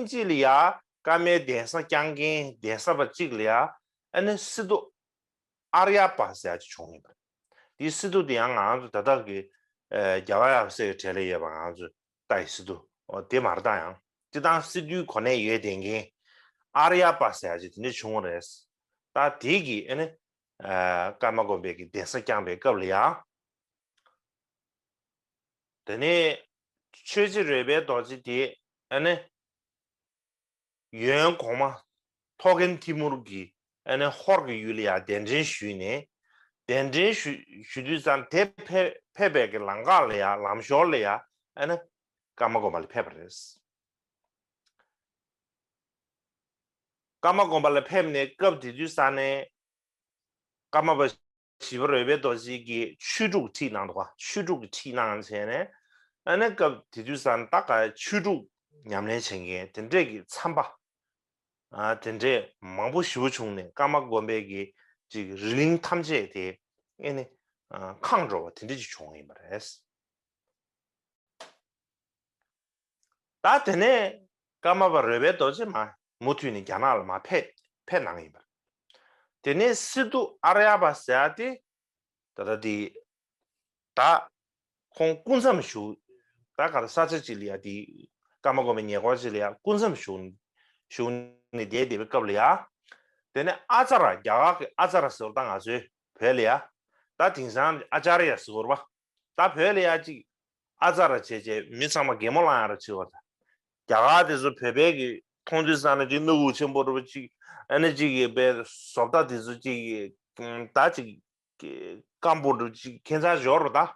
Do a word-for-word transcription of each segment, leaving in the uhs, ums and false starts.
གཅིག་ལ་ཡ་ཀརྨའི་གདན་ས་བསྐྱངས་མཁན་གདན་ས་པ་གཅིག་ལ་ཡ་ཨ་ནི་སི་ཏུ་ཨརྱ་པ་ཟེར་ཡ་ཅིག་བྱུང་ཡིན་པ་རེད། དེའི་སི་ཏུ་དེ་ཡང་ང་ཚོ་ད་ལྟ་གི་རྒྱ་གར་ཡབ་སྲས་ཀྱི་གྲས་ལ་ཡོད་པ་ང་ཚོས་ལྟ་ཡི་སི་ཏུ་འོ་དེ་མ་རེད། ད་ཡང་སྤྱིར་བཏང་སི་ཏུའི་གོ་གནས་ཡོད་བསྡད་མཁན་ཨརྱ་པ་ཟེར་ཡ་ཅིག་དེ་འདྲ་བྱུང་བ་རེད། ད་དེ་གི་ཨ་ནི་ཀརྨ་དགོན་པའི་གི་གདན་ས་བསྐྱངས་པའི་སྐབས་ལ་ཡང་། དེ་ནས་ཆོས་རྗེ་རོལ་པའི་རྡོ་རྗེ་དེ་ཨ་ནི་ཡོན་གོང་མ་ཐོག་རྒན་ཐིམ་ཕུར་གྱི་ཨ་ནི་ཧོར་གྱི་ཡུལ་ལ་ཡང་གདན་འདྲེན་ཞུས་ནས་གདན་འདྲེན་ཞུ་ཞུ་དུས་ཙམ་དེ་ཕེབས་ཕེབས་པའི་གི་ལམ་ཁ་ལ་ཡང་ལམ་ཞོར་ལ་ཡང་ཨ་ནི་ཀརྨ་དགོན་པ་ལ་ཕེབས་པ་རེད། ཀརྨ་དགོན་པ་ལ་ཕེབས་ནས་སྐབས་དེ་དུས་ཙམ་ནས། ཀརྨ་པ་ཞི་བ་རོལ་པའི་རྡོ་རྗེ་གིས་ཆོས་དྲུག་ཁྲིད་གནང་འདུག་ག་ཆོས་དྲུག་གི་ཁྲིད་གནང་བྱས་ནས་ཨ་ནི་སྐབས་དེ་དུས་ཙམ་ད་ག་ཆོས་དྲུག་ཉམས་ལེན་བྱེད་མཁན་དེ་འདྲས་ཀྱི་མཚམས་པ་ཨ་དེ་འདྲས་མང་པོ་ཞེ་པོ་བྱུང་ནས་ཀརྨ་དགོན་པའི་གི་ཅིག་རི་གླིང་ཐམས་ཅད་དེ་ཨེ་ནི་ཨ་ཁེངས་འགྲོ་བ་དེ་འདྲས་ཅིག་བྱུང་ཡིན་པ་རེད། ད་དེ་ནས་ཀརྨ་པ་རོལ་པའི་རྡོ་རྗེ་མ་མུ་མཐུད་ནས་རྒྱ་ནག་ལ་མ་ཕེབས་ཕེབས་གནང་ཡིན་པ། དེ་ནས་སི་ཏུ་ཨརྱ་པ་ཟེར་ཡ་དེ་ད་ལྟ་དེ་ད་ཁོང་སྐུ་མཚམས་བཞུགས། ད་ག་ད་ས་ཆ་གཅིག་ལ་ཡ་དེ་ཀརྨ་དགོན་པའི་ཉེ་འཁོར་གཅིག་ལ་ཡ་སྐུ་མཚམས་བཞུགས་བཞུགས་ནས་བསྡད་བསྡད་པའི་སྐབས་ལ་ཡ། དེ་ནས་ཨ་ཙ་ར་རྒྱ་གར་གྱི་ཨ་ཙ་ར་ཟེར་བ་ད་ང་ཚོའི་བོད་ལ་ཡ་ད་དེང་སང་ཨ་ཙརྱ་ཟེར་བ་རེད་པ། ད་བོད་ལ་ཡ་གཅིག་ཨ་ཙརྱ་བྱས་བྱས་མི་ཚང་མ་གད་མོ་ལངས་ཡ་ར་བྱེད་པ་དང་། རྒྱ་གར་དེ་ཚོ་བོད་པའི་གི་མཐོང་དུས་ཙམ་ནས་གཅིག་སྣ་ཁུག་ཆེན་པོ་རུ་གཅིག་ཨ་ནི་གཅིག་གི་པའི་བཟོ་ལྟ་དེ་ཚོ་གཅིག་གི་ད་གཅིག་སྐམ་པོ་རུ་གཅིག་ཁྱད་མཚར་འབྱོར་རུ་ད།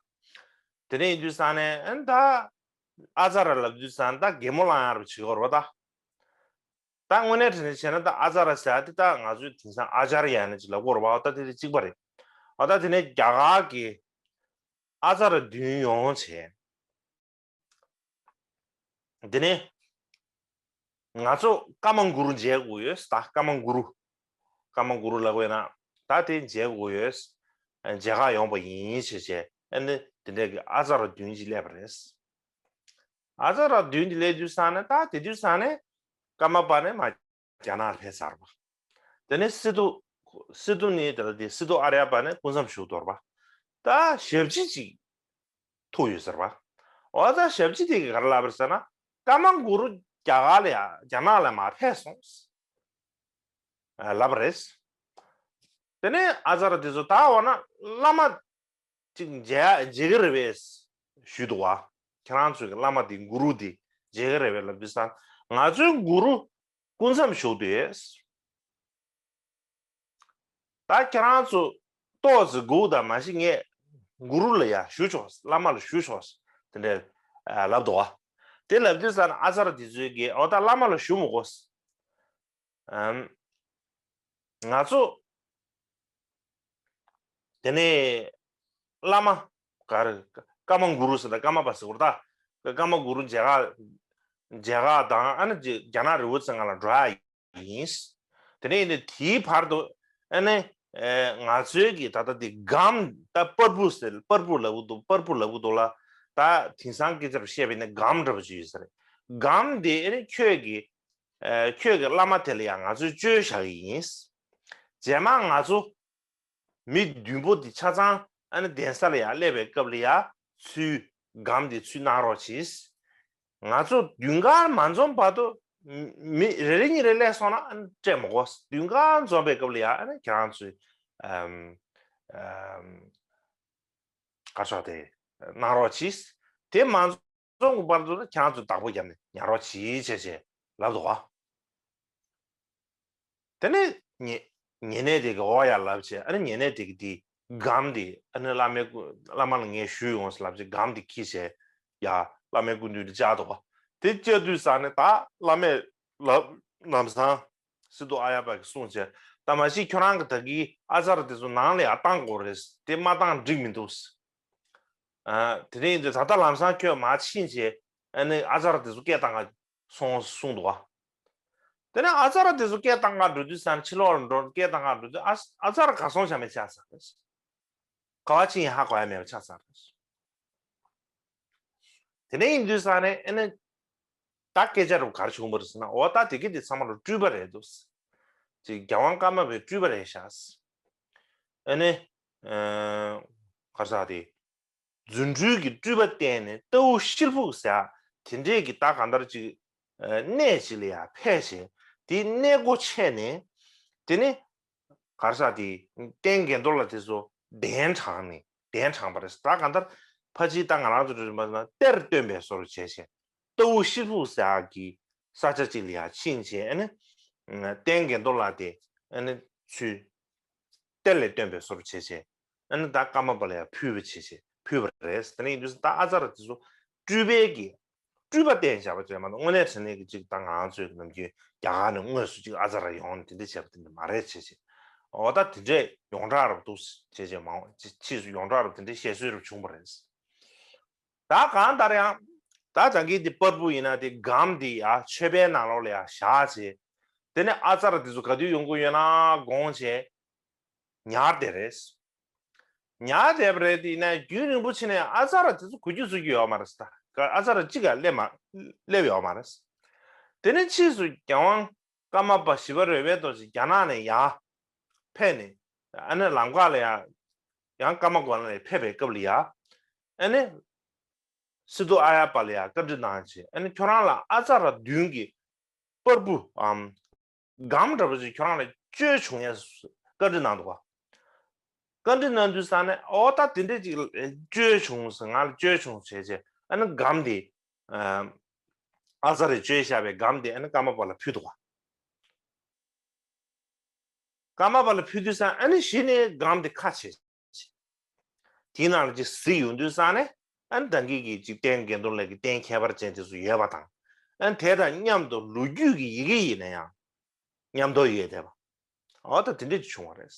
དེ་འདྲ་ཡིན་དུས་ཙམ་ནས་ཨ་ནི་ད་ཨ་ཙརྱ་ལབ་དུས་ཙམ་ད་གད་མོ་ལངས་ཡ་རུ་བྱེད་དགོས་རུ་ད། ད་དངོས་གནས་དྲང་གནས་བྱས་ན་ད་ཨ་ཙརྱ་ཟེར་ཡ་དེ་ད་ང་ཚོས་དེང་སང་ཨ་ཙརྱ་ཡ་ནི་ཅིག་ལབ་དགོས་རེད་པ། འོ་ད་དེ་དེ་གཅིག་པ་རེད། འོ་ད་དེ་ནས་རྒྱ་གར་གྱི་ཨ་ཙརྱ་བདུན་ཡོང་བྱས། དེ་ནས་ང་ཚོ་ཀརྨ་གུ་རུ་མཇལ་དགོས་ཡོད་ད། ཀརྨ་གུ་རུ། ཀརྨ་གུ་རུ་ལབ་དགོས་ན་ད་དེ་མཇལ་དགོས་ཡོད། མཇལ་ཁ་ཡོང་པ་ཡིན་བྱས་བྱས་ཨ་ནི་དེ་འདྲས་ཀྱི་ཨ་ཙརྱ་བདུན་ཅིག་སླེབས་པ་རེད། ཨ་ཙརྱ་བདུན་དེ་སླེབས་དུས་ཙམ་ནས་ད་དེ་དུས་ཙམ་ནས་ཀརྨ་པ་ནས་མར་རྒྱ་ནག་ལ་ཕེབས་ཚར་བ། དེ་ནས་སི་ཏུ་སི་ཏུ་ནས་དེ་ལ་དེ་སི་ཏུ་ཨརྱ་པ་ནས་སྐུ་མཚམས་བཞུགས་དོར་བ། ད་ཞབས་ཕྱི་ཅིག་ཐུག་ཡོད་ཟེར་བ། འོ་ད་ཞབས་ཕྱི་དེ་གིས་ག་རེ་ལབ་པ་རེད་ཟེར་ན་ཀརྨ་གུ་རུ་རྒྱ་གར་ལ་ཡ་རྒྱ་ནག་ལ་མར་ཕེབས་སོང་ལབ་པ་རེད། དེ་ནས་ཨ་ཙརྱ་དེ་ཚོ་ད་འོ་ན་བླ་མ་ཅིག་མཇལ་མཇལ་གི་རེད་པས་ཞུས་འདུག་བ། ཁྱེད་རང་ཚོའི་བླ་མ་དེ་གུ་རུ་དེ་མཇལ་གི་རེད་པས་ལབ་དུས་ཙང་ང་ཚོའི་གུ་རུ་སྐུ་མཚམས་བཞུགས་དུས། ད་ཁྱེད་རང་ཚོ་ཏོག་ཙམ་སྒུག་དང་མ་གཞི་ངས་གུ་རུ་ལ་ཡ་ཞུ་ཆོག་བླ་མ་ལ་ཞུ་ཆོག་དེ་འདྲ་ལབ་འདུག་བ། དེ་ལབ་དུས་ཙང་ཨ་ཙརྱ་དེ་ཚོའི་གིས་འོ་ད་བླ་མ་ལ་ཞུ་མི་དགོས། ཨམ། ང་ཚོ་དེ་ནས་བླ་མ་ག་རེ་ཀརྨ་གུ་རུ་ཟེར་ད་ཀརྨ་པ་ཟེར་བ་རེད་ད། ཀརྨ་གུ་རུ་མཇལ་ཁ་མཇལ་ཁ་དང་ཨ་ནི་རྒྱ་ནག་རི་བོ་རྩེ་ལྔ་ལ་འགྲོ་ཡ་ཡིན། དེ་ནས་ཡིན་ནའི་དེའི་བར་དུ་ཨ་ནི་ང་ཚོའི་གི་ད་ལྟ་དེ་སྒམ་ད་པར་བུ་ཟེར་པར་བུ་ལབ་གི་འདུག་པར་བུ་ལབ་གི་འདུག་ལ། ད་དེང་སང་སྐད་ཆ་རུ་བཤད་པ་ཡིན་ན་སྒམ་འདྲ་པོ་ཅིག་ཡོད་ས་རེད། སྒམ་དེ་ཨ་ནི་ཁྱོད་ཀྱི་ཨ་ཁྱོད་ཀྱི་བླ་མ་དེ་ལ་ཡང་ང་ཚོས་བཅོལ་བཞག་གི་ཡིན། རྗེས་མ་ང་ཚོ་མི་བདུན་པོ་དེ་ཆ་ཚང་ཨ་ནི་གདན་ས་ལ་ཡང་སླེབས་པའི་སྐབས་ལ་ཡང་ཚུར་སྒམ་དེ་ཚུར་གནང་རོགས་གྱིས། ང་ཚོ་བདུན་གར་མ་འཛོམས་བར་དུ་མི་རེ་རེ་གཉིས་རེ་སླེབས་སོང་ན་ཨ་ནི་སྤྲད་མི་དགོས། བདུན་གར་འཛོམས་པའི་སྐབས་ལ་ཡང་ཨ་ནི་ཁྱེད་རང་ཚོས་ཨམ་ཨམ། དཀར་ཕྱོགས་དེ་གནང་རོགས་གྱིས། དེ་མ་རྫོང་གི་བར་དུ་ཁྱེད་རང་ཚོས་བདག་པོ་བརྒྱབ་ནས་ཉར་རོགས་གྱིས་བྱས་བྱས་ལབ་འདུག་ག་དེ་ནས་ཉེ་ཉེ་གནས་དེ་གི་འོ་ཡ་ལབ་བྱས་ཨ་ནི་ཉེ་གནས་དེ་གི་དེ་སྒམ་དེ་ཨ་ནི་བླ་མའི་སྐུ་བླ་མ་ལ་ངས་ཞུས་ཡོང་ཟེར་ལབ་བྱས་སྒམ་དེ་འཁྱེར་བྱས་ཡ་བླ་མའི་སྐུ་མདུན་དུ་བཅར་འདུག་ག་དེ་བཅར་དུས་ཙང་ནས་ད་བླ་མས་ལབ་ལམ་སང་། སི་ཏུ་ཨརྱ་པ་གིས་གསུངས་བྱས། ད་མ་གཞི་ཁྱོད་རང་གིས་ད་གིན་ཨ་ཙརྱ་དེ་ཚོ་ནང་ལ་ཡར་བཏང་དགོས་རེད། དེ་མ་བཏང་འགྲིག་མི་འདུག་ཨ། དེ་འདྲ་ཡིན་དུས་ད་ལྟ་ལམ་སང་ཁྱོད་མར་ཕྱིན་བྱས་ཨ་ནི་ཨ་ཙརྱ་དེ་ཚོ་སྐད་བཏང་ག་སོང་གསུངས་འདུག་ག་དེ་ནས་ཨ་ཙརྱ་དེ་ཚོ་སྐད་བཏང་ག་འགྲོ་དུས་ཙང་ཕྱི་ལོགས་ལ་འགྲོ་སྐད་བཏང་ག་འགྲོ་དུས་ཨ་ཨ་ཙརྱ་གར་སོང་བཞག་མེད་ཆགས་ཚར་རེད། ག་པར་ཕྱིན་ཡང་ཧ་གོ་ཡ་མེད་པ་ཆགས་ཚར་རེད། དེ་ནས་ཡིན་དུས་ཙང་ནས་ཨ་ནི་ ད་སྐད་ཆ་རུ་ག་རེ་བྱུང་བ་རེད་ཟེར་ན། འོ་ད་དེ་གི་དེ་ཚང་མ་ལ་སྤྲུལ་པ་རེད་འདུག་ཅེས་རྒྱལ་དབང་ཀརྨ་པའི་སྤྲུལ་པ་རེད་ཤག་ཨ་ནི། ག་རེ་ཟེར་དེ། རྫུ་འཕྲུལ་གྱི་སྤྲུལ་པ་བསྟན་ནས་རྟའུ་ཤིལ་ཕུག་ཟེར་དེ་འདྲས་ཀྱི་ད་གང་ལྟར་ཅིག་གནས་ཅིག་ལ་ཡང་ཕེབས་བྱས། དེའི་གནས་སྒོ་ཕྱེ་ནས་དེ་ནི་ག་རེ་ཟེར་དེ། རྟེན་གྱེན་རྡོ་ལ་དེ་ཚོ་གདན་དྲངས་ནས་གདན་དྲངས་པ་རེད། ད་གང་ལྟར་ཕལ་ཆེར་ད་ང་རང་ཚོ་རེད་མ་ན་གཏེར་སྟོན་པའི་བཟོ་འདྲ་བྱས་བྱས། རྟའུ་ཤིལ་ཕུག་ཟེར་གྱི་ས་ཆ་ཅིག་ལ་ཡང་ཕྱིན་བྱས། ཨ་ནི་རྟེན་གྱེན་རྡོ་ལ་དེ་ཨ་ནི་ཚུར་གཏེར་ལས་བཏོན་པའི་བཟོ་འདྲ་བྱས་བྱས། ཨ་ནི་ད་ཀརྨ་པ་ལ་ཡང་ཕུལ་བ་བྱས་བྱས་ཕུལ་བ་རེད། དེ་ནས་ཡིན་དུས་ད་ཨ་ཙ་ར་དེ་ཚོ་སྤྲུལ་པའི་གི་སྤྲུལ་པ་བསྟན་བཞག་པ་ཅིག་མ་གཏོགས། དངོས་གནས་དྲང་གནས་ཀྱི་ཅིག་ད་ང་རང་ཚོའི་ནམ་རྒྱུན་རྒྱ་གར་ནས་དངོས་སུ་ཅིག་ཨ་ཙ་ར་ཡོང་ནས་དེ་འདྲ་བྱས་པ་དེ་འདྲ་མ་རེད་བྱས་བྱས། འོ་ད་དེ་འདྲས་ཡོངས་གྲགས་རབ་འདུག་བྱས་བྱས་མ་འོང་། ཕྱིས་སུ་ཡོངས་གྲགས་རབ་དེ་འདྲས་བཤད་སྲོལ་རབ་བྱུང་བ་རེད། ད་གང་ལྟར་ཡང་ད་ད་གིན་དེ་པར་བུ་ཡིན་ན་དེ་སྒམ་དེ་ཡ་མཆོད་པའི་ནང་ལོགས་ལ་ཡ་བཞག་བྱས། དེ་ནས་ཨ་ཙ་ར་དེ་ཚོ་ག་དུས་ཡོང་གི་ཡོད་ན་དགོངས་བྱས་ཉར་བསྡད་རེད། ཉར་བསྡད་པ་རེད། དེ་ཡིན་ན་རྒྱུན་རིང་པོ་ཕྱིན་ནས་ཨ་ཙ་ར་དེ་ཚོ་གོ་རྒྱུ་ཚོར་རྒྱུ་ཡོད་མ་རེད། ད་ཨ་ཙ་ར་གཅིག་ག་སླེབས་མ་སླེབས་ཡོད་མ་རེད། དེ་ནས་ཕྱིས་སུ་རྒྱལ་དབང་ཀརྨ་པ་ཞི་བ་རོལ་པའི་རྡོ་རྗེ་རྒྱ་ནག་ནས་ཡར་ཕེབས་ནས། ཨ་ནི་ལམ་ཁ་ལ་ཡ་ཡང་ཀརྨ་དགོན་ལ་ཕེབས་པའི་སྐབས་ལ་ཡ། ཨ་ནི་སི་ཏུ་ཨ་ཡ་པ་ལ་ཡ་བཀའ་འདྲི་གནང་བྱས། ཨ་ནི་ཁྱོད་རང་ལ་ཨ་ཙ་ར་བདུན་གྱི་པར་བུའམ་སྒམ་འདྲ་པོ་ཅིག་ཁྱོད་རང་ལ་བཅོལ་བྱུང་ཡས་བཀའ་འདྲི་གནང་འདུག་ག་བཀའ་འདྲི་གནང་དུས་ཙང་ནས། ཨོ་ད་དེ་འདྲས་ཅིག་བཅོལ་བྱུང་ཟེར། ང་ལ་བཅོལ་བྱུང་བྱས་བྱས། ཨ་ནི་སྒམ་དེ་ཨ་ཙ་རས་བཅོལ་བཞག་པའི་སྒམ་དེ་ཨ་ནི་ཀརྨ་པ་ལ་ཕུལ་འདུག་ག་ཀརྨ་པ་ལ་ཕུལ་དུས་ཙང་ཨ་ནི་གཞི་ནས་སྒམ་དེ་ཁ་ཕྱེ། དེའི་ནང་ལ་ཅིག་གཟིགས་ཡོང་དུས་ཙང་ནས། ཨ་ནི་ད་གིན་གྱི་ཅིག་རྟེན་གྱེན་རྡོ་ལ་གི་རྟེན་ཁྱད་པར་ཅན་དེ་ཚོ་ཡོད་པ་དང་། ཨ་ནི་དེ་དང་མཉམ་དུ་ལོ་རྒྱུས་ཀྱི་ཡི་གེ་ཡིན་ན་ཡང་མཉམ་དུ་ཡོད་བསྡད་པ། འོ་ད་དེ་འདྲས་ཅིག་བྱུང་བ་རེད།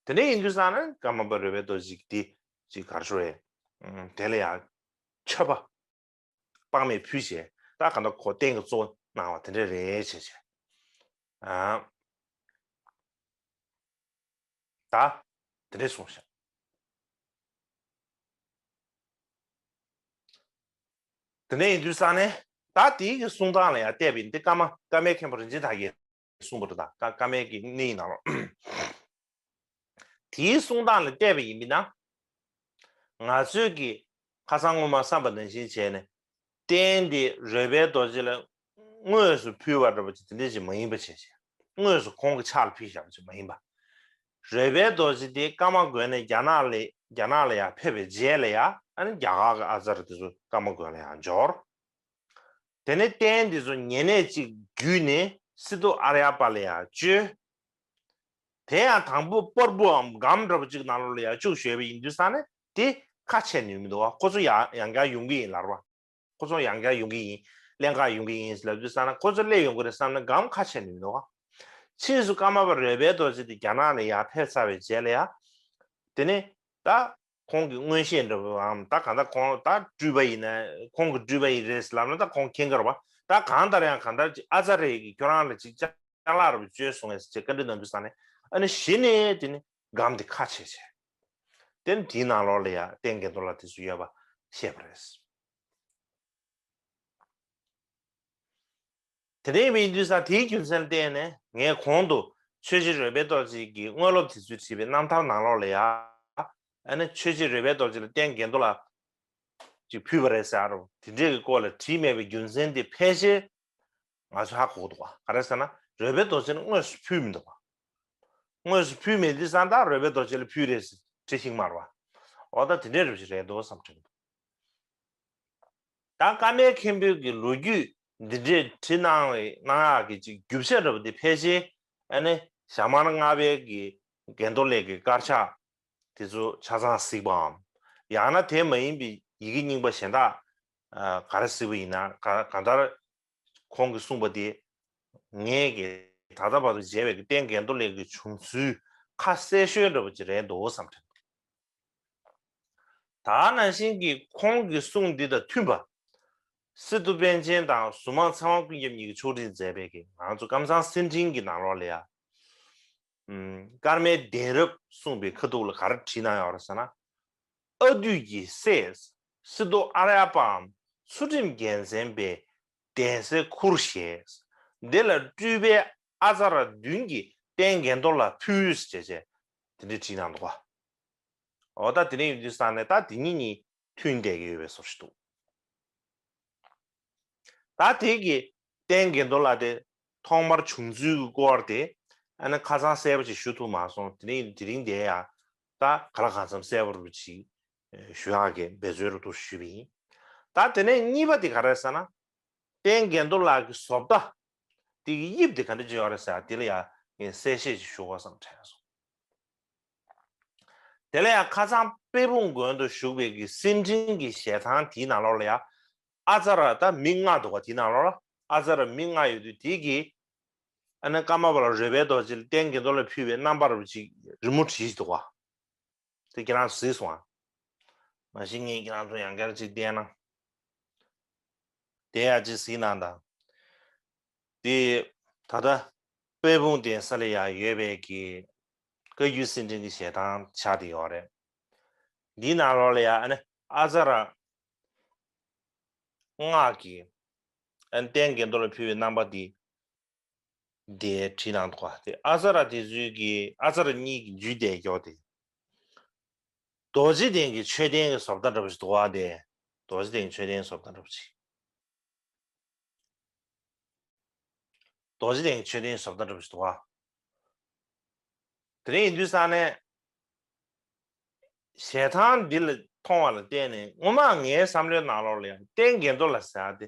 དེ་འདྲས་ཡིན་དུས་ཙང་ནས་ཀརྨ་པ་རོལ་པའི་རྡོ་རྗེ་འདི་ཅིག་ག་རེ་ཞུ་དགོས་རེད། དེ་ལ་ཡང་མཆོད་པ་དཔག་མེད་ཕུལ་བྱས། ད་གང་ལྟར་ཁོ་རྟེན་གྱི་གཙོ་བོ་གནང་བ་དེ་འདྲ་རེད་བྱས་བྱས། ཨ། ད་དེ་འདྲས་གསུངས་ཤག་དེ་འདྲས་ཡིན་དུས་ཙང་ནས་ད་དེའི་གི་གསུང་སྟངས་ལ་ཡང་བལྟས་པ་ཡིན་ཏེ། ཀརྨ་ཀརྨའི་མཁན་པོ་རིན་ཆེན་དར་རྒྱས་གསུངས་པ་རེད། ད་ཀ་ཀརྨའི་གི་གནས་ཡིག་ནང་ལོགས། དེའི་གསུང་སྟངས་ལ་བལྟས་པ་ཡིན་པ་ན། ང་ཚོས་ཀྱི་ཁ་སང་སྔོན་མ་བསམ་པ་ནང་བཞིན་བྱས་ནས། རྟེན་དེ་རོལ་པའི་རྡོ་རྗེ་ལ་དངོས་སུ་ཕུལ་བ་འདྲ་པོ་ཅིག་དེ་འདྲ་ཅིག་མ་ཡིན་པ་བྱས་བྱས། དངོས་སུ་ཁོང་གི་ཕྱག་ལ་ཕུལ་བཞག་པ་ཅིག་མ་ཡིན་པ། རོལ་པའི་རྡོ་རྗེ་དེ་ཀརྨ་དགོན་ནས་རྒྱ་ནག་ལ་རྒྱ་ནག་ལ་ཡར་ཕེབས་པའི་རྗེས་ལ་ཡ། ཨ་ནི་རྒྱ་གར་གྱི་ཨ་ཙརྱ་དེ་ཚོ་ཀརྨ་དགོན་ལ་ཡར་འབྱོར། དེ་ནས་རྟེན་འདི་ཚོ་ཉེ་གནས་གཅིག་བརྒྱུད་ནས་སི་ཏུ་ཨཱརྱ་པ་ལ་ཡར་བཅོལ། དེ་ཡང་དང་པོ་པར་བུའམ་སྒམ་འདྲ་པོ་གཅིག་ནང་ལོགས་ལ་ཡར་བཅུག་ཞུས་པ་ཡིན་དུས་ཙང་ནས། དེ་ཁ་ཕྱེ་ནུས་མི་འདུག་བ། ཁོ་ཚོ་ཡང་ཡང་བསྐྱར་ཡོང་གི་ཡིན་ལབ་ར། ཁོ་ཚོ་ཡང་བསྐྱར་ཡོང་གི་ཡིན། ལེན་ག་ཡོང་གི་ཡིན་ལབ་དུས་ཙང་ནས། ཁོ་ཚོ་སླེབས་ཡོང་གི་རེད་བསམ་ནས་སྒམ་ཁ་ཕྱེ་ནུས་མི་འདུག་བ། ཕྱིས་སུ་ཀརྨ་པ་རོལ་པའི་རྡོ་རྗེ་དེ་རྒྱ་ནག་ནས་ཡར་ཕེབས་ཚར་བའི་རྗེས་ལ་ཡ། དེ་ནས་ད་ཁོང་གི་མངོན་ཤེས་འདྲ་བོའམ། ད་གང་ལྟར་ཁོང་ད་སྤྲུལ་པ་ཡིན་ན། ཁོང་གི་སྤྲུལ་པ་ཡིན་རེད་ལབ་ན་ད་ཁོང་མཁྱེན་གྱི་རེད་བ། ད་གང་ལྟར་ཡང་གང་ལྟར་ཅིག་ཨ་ཙརྱ་གིས་ཁྱོད་རང་ལ་ཅིག་ཅ་ལག་འདྲ་བོ་བཅོལ་སོང་ངས་ཟེར་བཀའ་འདྲི་གནང་དུས་ཙང་ནས། ཨ་ནི་གཞི་ནས་དེ་ནི་སྒམ་དེ་ཁ་ཕྱེ་བྱས། དེ་ནི་དེའི་ནང་ལོགས་ལ་ཡ་རྟེན་གྱེན་རྡོ་ལ་དེ་ཚོ་ཡོད་པ་བཤད་པ་རེད། དེ་འདྲ་ཡིན་དུས་ཙང་དེའི་རྒྱུ་མཚན་བརྟེན་ནས། ངས་གོང་དུ་ཆོས་རྗེ་རོལ་པའི་རྡོ་རྗེ་གི་དངོས་སློབ་དེ་ཚོས་བྲིས་པའི་རྣམ་ཐར་ནང་ལོགས་ལ་ཡ། ཨ་ནི་ཆོས་རྗེ་རོལ་པའི་རྡོ་རྗེ་ལ་རྟེན་གྱེན་རྡོ་ལ་ཅིག་ཕུལ་བ་རེད་ཟེར་རོ། དེ་འདྲའི་གི་སྐོར་ལ་བྲིས་མེད་པའི་རྒྱུ་མཚན་དེ་ཕལ་ཆེར་ང་ཚོས་ཧ་གོ་གི་འདུག་བ། ག་རེ་ཟེར་ན། རོལ་པའི་རྡོ་རྗེ་ལ་དངོས་སུ་ཕུལ་མི་འདུག་བ། དངོས་སུ་ཕུལ་མེད་དུས་ཙང་ད་རོལ་པའི་རྡོ་རྗེ་ལ་ཕུལ་རེད་ཟེར་བྲིས་ཤིག་མ་རེད་བ། འོ་ད་དེ་འདྲའི་རུ་ཞིག་རེད་འདུག་བསམ་དྲན་འདུག་ད་ཀརྨའི་མཁན་པོའི་གི་ལོ་རྒྱུས་འདི་འདྲའི་བྲིས་གནང་བའི་གནང་ཡག་གི་ཅིག་རྒྱུ་ཆ་འདྲ་པོ་འདི་ཕལ་ཆེར་ཨ་ནི་ཞྭ་དམར་ལྔ་པའི་གི་གྱེན་རྡོ་ལས་ཀྱི་དཀར་ཆག་དེ་ཚོ་ཆ་ཚང་གཟིགས་པའམ། ཡང་ན་དེ་མ་ཡིན་པའི་ཡི་གེ་རྙིང་པ་གཞན་དག་ཨ་ག་རེ་གཟིགས་པ་ཡིན་ན། ག་གང་ལྟར་ཁོང་གིས་གསུངས་པ་དེ་ངས་ཀྱི་ད་ལྟ་བར་དུ་མཇལ་བའི་གི་རྟེན་གྱེན་རྡོ་ལས་ཀྱི་བྱུང་ཚུལ་ཁ་གསལ་ཤོས་འདྲ་པོ་ཅིག་རེད་འདུག་བསམ་དྲན་འདུག་ད་ནང་བཞིན་གྱི་ཁོང་གི་གསུང་འདི་དང་མཐུན་པ། སི་ཏུ་པཎ་ཆེན་དང་གཟུངས་མང་ཚེ་དབང་ཀུན་ཁྱབ་གཉིས་ཀྱིས་ཕྱོགས་སྒྲིག་མཛད་པའི་གི་ང་ཚོ་ཀམ་ཚང་གསེར་ཕྲེང་གི་ནང་ལོགས་ལ་ཡ། ཨུམ། ཀརྨའི་གདན་རབས་གསུངས་པའི་ཁ་ཐུག་ལ་ག་རེ་བྲིས་གནང་ཡོད་རེད་ཟེར་ན། ཨ་བདུད་ཀྱི་སྲས་སི་ཏུ་ཨཱརྱ་པའམ་ཚུལ་ཁྲིམས་རྒྱལ་མཚན་པས། གདན་སའི་ཁུར་བཞེས། འདི་ལ་སྤྲུལ་པའི་ཨ་ཙ་ར་བདུན་གྱིས་རྟེན་གྱེན་ལྡོག་ལ་ཕུལ་ཞེས་བྱས་དེ་འདྲའི་བྲིས་གནང་འདུག་ག་འོ་ད་དེ་ནས་ཡིན་དུས་ས་ནས་ད་དེ་གཉིས་གཉིས་མཐུན་བསྡད་ཀྱི་ཡོད་པའི་བཟོ་ཞིག་འདུག་ད་དེ་གི་རྟེན་གྱེན་ལྡོག་ལ་དེ་ཐོག་མར་བྱུང་ཚུལ་གྱི་སྐོར་དེ་ཨ་ནི་ཁ་སང་གསལ་པོ་ཅིག་ཞུ་ཐུབ་མ་སོང་། དེ་ནས་དེ་རིང་དེ་ཡང་ད་ག་ལ་གང་འཚམ་གསལ་པོ་རུ་ཅིག་ཞུ་ཡག་གི་འབད་རྩོལ་རུ་འདུག་ཞུས་པ་ཡིན། ད་དེ་ནས་གཉིས་པ་དེ་ག་རེ་ཟེར་ན། རྟེན་གྱེན་ལྡོག་ལ་གི་བཟོ་ལྟ་དེ་གི་དབྱིབས་དེ་ག་འདྲ་ཅིག་ཡོད་རེད་ཟེར་དེ་ལ་ཡང་ངས་གསལ་བཤད་ཅིག་ཞུ་དགོས་བསམ་དྲན་སོང་། དེ་ལ་ཡང་ཁ་སང་དཔལ་སྤུངས་དགོན་དུ་བཞུགས་པའི་གི་སེར་ཕྲེང་གི་ཞལ་ཐང་དེའི་ནང་ལོགས་ལ་ཡང་ཨ་ཙ་ར་ད་མི་ལྔ་འདུག་ག་དེའི་ནང་ལོགས་ལ་ཨ་ཙ་ར་མི་ལྔ་ཡོད་དུས་དེ་གི་ཨ་ནི་ཀརྨ་པ་ལ་རོལ་པའི་རྡོ་རྗེ་ལ་རྟེན་གྱེན་ལྡོག་ལ་ཕུལ་བའི་རྣམ་པ་རུ་ཅིག་རི་མོ་བྲིས་འདུག་ག་དེ་ཁྱེད་རང་གཟིགས་སོང་ཨ། མ་གཞི་ངས་ཁྱེད་རང་ཚོ་ཡང་བསྐྱར་ཅིག་བལྟས་ན། དེ་ཡང་ཅིག་གཟིགས་གནང་དང་། དེ་ད་ལྟ་དཔལ་སྤུངས་གདན་ས་ལ་ཡང་ཡོད་པའི་གི་བཀའ་བརྒྱུད་སེར་ཕྲེང་གི་ཞལ་ཐང་ཆགས་བསྡད་ཡོད་རེད། འདིའི་ནང་ལོགས་ལ་ཡང་ཨ་ནི་ཨ་ཙ་ར་སྔགས་ཀྱི་ཨ་ནི་རྟེན་གྱེན་ལྡོག་ལ་ཕུལ་བའི་རྣམ་པ་འདི་དེ་བྲིས་གནང་འདུག་ག་དེ་ཨ་ཙ་ར་དེ་ཚོའི་གི་ཨ་ཙ་ར་གཉིས་ཀྱི་རྒྱུད་སྡེ་སྐྱོ་དེ། རྡོ་རྗེ་གདན་གྱི་མཆོད་རྟེན་གྱི་བཟོ་ལྟ་འདྲ་པོ་ཞིག་འདུག་ག་དེ། རྡོ་རྗེ་གདན་གྱི་མཆོད་རྟེན་བཟོ་ལྟ་འདྲ་པོ་ཞིག་རྡོ་རྗེ་གདན་གྱི་མཆོད་རྟེན་བཟོ་ལྟ་འདྲ་པོ་ཞིག་འདུག་ག་དེ་རིང་ཡིན་དུས་ས་ནས། ཞལ་ཐང་འདི་ལ་མཐོང་བ་ལ་བརྟེན་ནས་སྔོན་མ་ངའི་བསམ་བློའི་ནང་ལོགས་ལ་ཡང་རྟེན་གྱེན་ལྡོག་ལ་ཟེར་ཡག་དེ་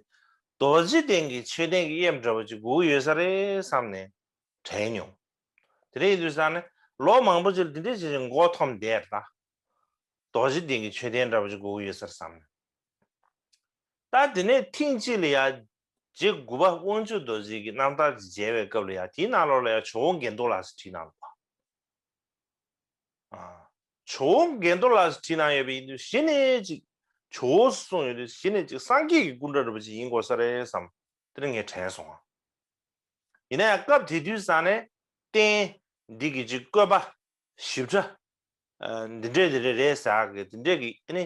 རྡོ་རྗེ་གདན་གྱི་མཆོད་རྟེན་གྱི་དབྱིབས་འདྲ་པོ་ཅིག་དགོས་ཀྱི་ཡོད་ས་རེད་བསམ་ནས་དྲན་མྱོང་། དེ་འདྲ་ཡིན་དུས་ས་ནས་ལོ་མང་པོ་ཅིག་ལ་དེ་འདྲ་བྱས་བྱས་མགོ་འཐོམས་བསྡད་ད། རྡོ་རྗེ་གདན་གྱི་མཆོད་རྟེན་འདྲ་པོ་ཅིག་དགོས་ཀྱི་ཡོད་ས་རེད་བསམ་ནས། ད་དེ་ནས་ཐེངས་གཅིག་ལ་ཡང་རྗེ་དགུ་པ་དབང་ཕྱུག་རྡོ་རྗེ་གི་རྣམ་ཐར་ཅིག་མཇལ་བའི་སྐབས་ལ་ཡང་དེའི་ནང་ལོགས་ལ་ཡང་ཇོ་བོ་གྱེན་ལྡོག་ལ་ཟེར་བྲིས་གནང་འདུག་ག་ཨ། ཇོ་བོ་གྱེན་ལྡོག་ལ་ཟེར་བྲིས་གནང་ཡོད་པ་ཡིན་དུས་གཞི་ནས་ཅིག་ཇོ་བོ་གསུངས་ཡོད་དུས་གཞི་ནས་ཅིག་སངས་རྒྱས་ཀྱི་སྐུ་འདྲ་འདྲ་པོ་ཅིག་ཡིན་དགོས་ས་རེད་བསམ་དེ་ནས་ངས་དྲན་སོང་ང་། ཡིན་ན་ཡང་སྐབས་དེ་དུས་ས་ནས་རྟེན་འདི་གི་ཅིག་བཀོད་པ་ཞིབ་ཕྲ་འདི་འདྲས་འདི་འདྲས་རེད་ཟེར་གི་འདི་འདྲས་ཀྱི་ཨ་ནི་